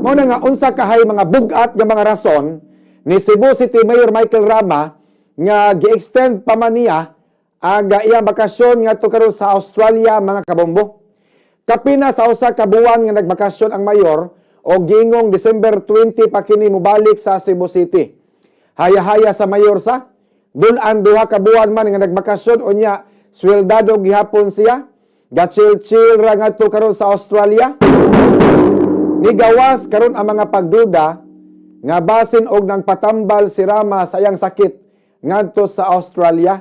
Mao na nga unsa kahay mga bug-at nga mga rason ni Cebu City Mayor Michael Rama nga gi-extend pa man niya ang iyang bakasyon ngadto karon sa Australia, mga kabombo. Kapina sa 1 ka buwan nga nagbakasyon ang mayor o gingong December 20 pa kini mobalik sa Cebu City. Haya-haya sa mayor sa dul-an 2 ka buwan man nga nagbakasyon, unya sweldado gihapon siya. Ga-chill-chill ra ngadto karon sa Australia. Nigawas karon ang mga pagduda nga basin og nang patambal si Rama sa iyang sakit ngadto sa Australia.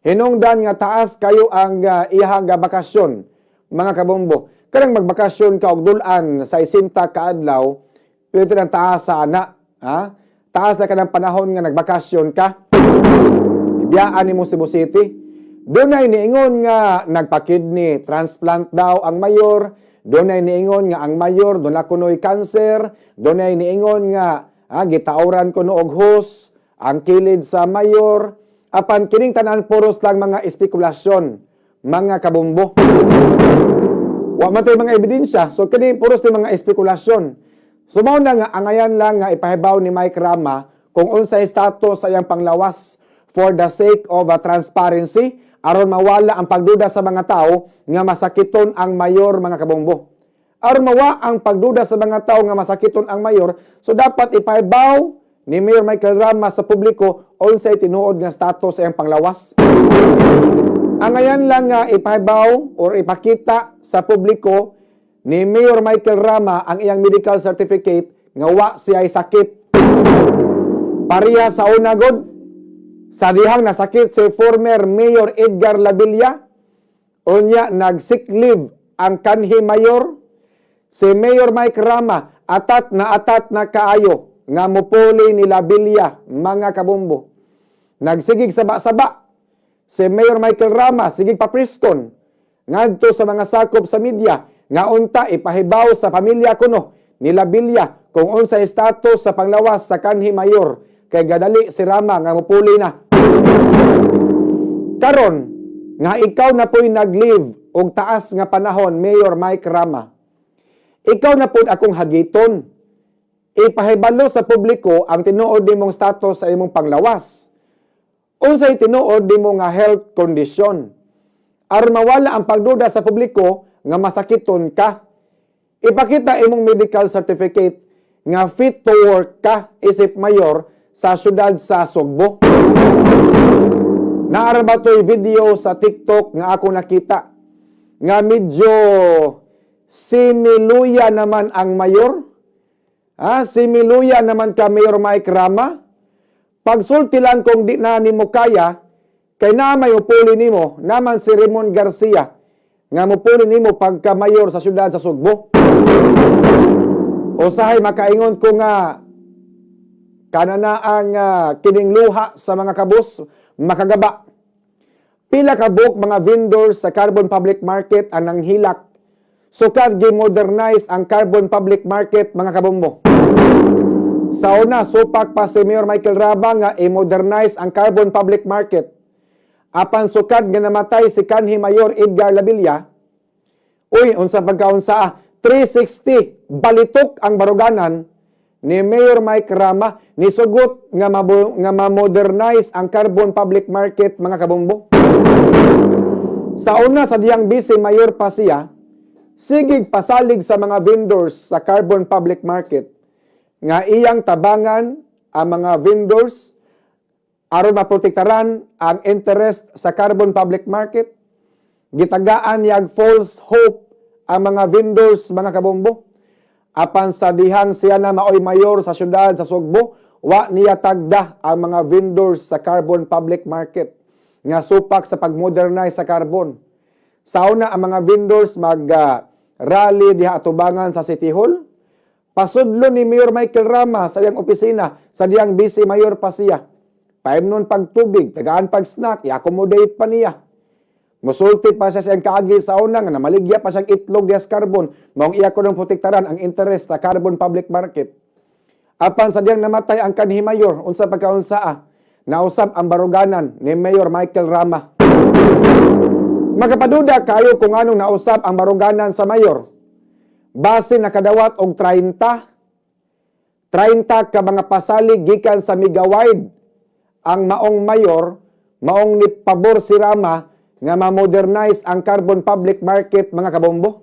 Hinungdan nga taas kayo ang iyang bakasyon, mga kabombo. Kanang magbakasyon ka og dul-an sa 60 ka adlaw, pwede nang taas sa ana, ha? Taas na kanang panahon nga nagbakasyon ka. Ibiyaan nimo Cebu City. Dunay niingon nga nagpa-kidney transplant daw ang mayor. Dunay niingon nga ang mayor duna kunoy cancer. Dunay niingon nga gitauran kuno og hose ang kilid sa mayor. Apan kining tanan puros lang mga espekulasyon, mga kabombo. Wa man tay mga ebidensya, so kini puros ni mga espekulasyon. So mao na nga angayan lang nga ipahibaw ni Mike Rama kung unsay status sa iyang panglawas for the sake of transparency, aron mawala ang pagduda sa mga tao nga masakiton ang mayor, mga kabombo. Aron mawa ang pagduda sa mga tao nga masakiton ang mayor, so dapat ipahibaw ni Mayor Michael Rama sa publiko unsay tinuod nga status sa iyang panglawas. Angayan lang nga ipahibaw or ipakita sa publiko ni Mayor Michael Rama ang iyang medical certificate nga wa siya sakit. Pareha sa una god, sa dihang nasakit si former Mayor Edgar Labilla, unya nag-sick leave ang kanhi mayor, si Mayor Mike Rama atat na kaayo nga mupuli ni Labilla, mga kabombo. Nagsigig saba-saba si Mayor Michael Rama, sigig pa presscon ngadto sa mga sakop sa media nga unta ipahibaw sa pamilya kuno ni Labilla kung unsay status sa panglawas sa kanhi mayor kay gadali si Rama nga mupuli na. Karon nga ikaw na po'y nag-leave og taas nga panahon, Mayor Mike Rama. Ikaw na pod akong hagiton. Ipahibalo sa publiko ang tinuod nimong status sa imong panglawas. Unsay tinuod nimo nga health condition? Aron mawala ang pagduda sa publiko nga masakiton ka. Ipakita imong medical certificate nga fit to work ka isip mayor sa syudad sa Sugbo. Naa ra ba to'y video sa TikTok nga ako nakita nga medyo similuya naman ang mayor? Ha, similuya naman ka, Mayor Mike Rama? Pagsulti lang kung di na nimo kaya, kay na may upuli nimo, naman si Raymond Garcia nga mupuli nimo pagka mayor sa syudad sa Sugbo. Usahay makaingon ko nga kanana ang kining luha sa mga kabus makagaba. Pila ka buok mga vendors sa Carbon Public Market ang nanghilak sukad gi-modernize ang Carbon Public Market, mga kabombo. Sa una, supak pa si Mayor Michael Rama nga i-modernize ang Carbon Public Market. Apan sukad nga namatay si kanhi Mayor Edgar Labilla, uy, unsa pagkaunsa ah, 360 balitok ang baruganan ni Mayor Mike Rama, nisugot nga ma-modernize ang Carbon Public Market, mga kabombo. Sa una, sa diyang vice mayor pa siya, sigig pasalig sa mga vendors sa Carbon Public Market nga iyang tabangan ang mga vendors aron maprotektaran ang interest sa Carbon Public Market. Gitagaan niyag false hope ang mga vendors, mga kabombo. Apan sa dihang siya na maoy mayor sa syudad sa Sugbo, wa niya tagda ang mga vendors sa Carbon Public Market nga supak sa pagmodernize sa Carbon. Sa una, ang mga vendors mag rally diha atubangan sa City Hall. Pasudlo ni Mayor Michael Rama sa iyang opisina sa diyang vice mayor pa siya. Paimnon pagtubig, tagaan pag snack, i-accommodate pa niya. Musulti pa siya sa iyang kaagi sa una nga namaligya pa siyang itlog diha sa Carbon, maong iya kunong protektaran ang interest sa Carbon Public Market. Apan sa diyang namatay ang kanhi mayor, unsa pagkaunsa ah, nausab ang baruganan ni Mayor Michael Rama. Makapaduda kayo kung anong nausab ang baruganan sa mayor. Base nakadawat og 30. 30 ka mga pasalig gikan sa Megawide ang maong mayor, maong ni pabor si Rama nga ma-modernize ang Carbon Public Market, mga kabombo.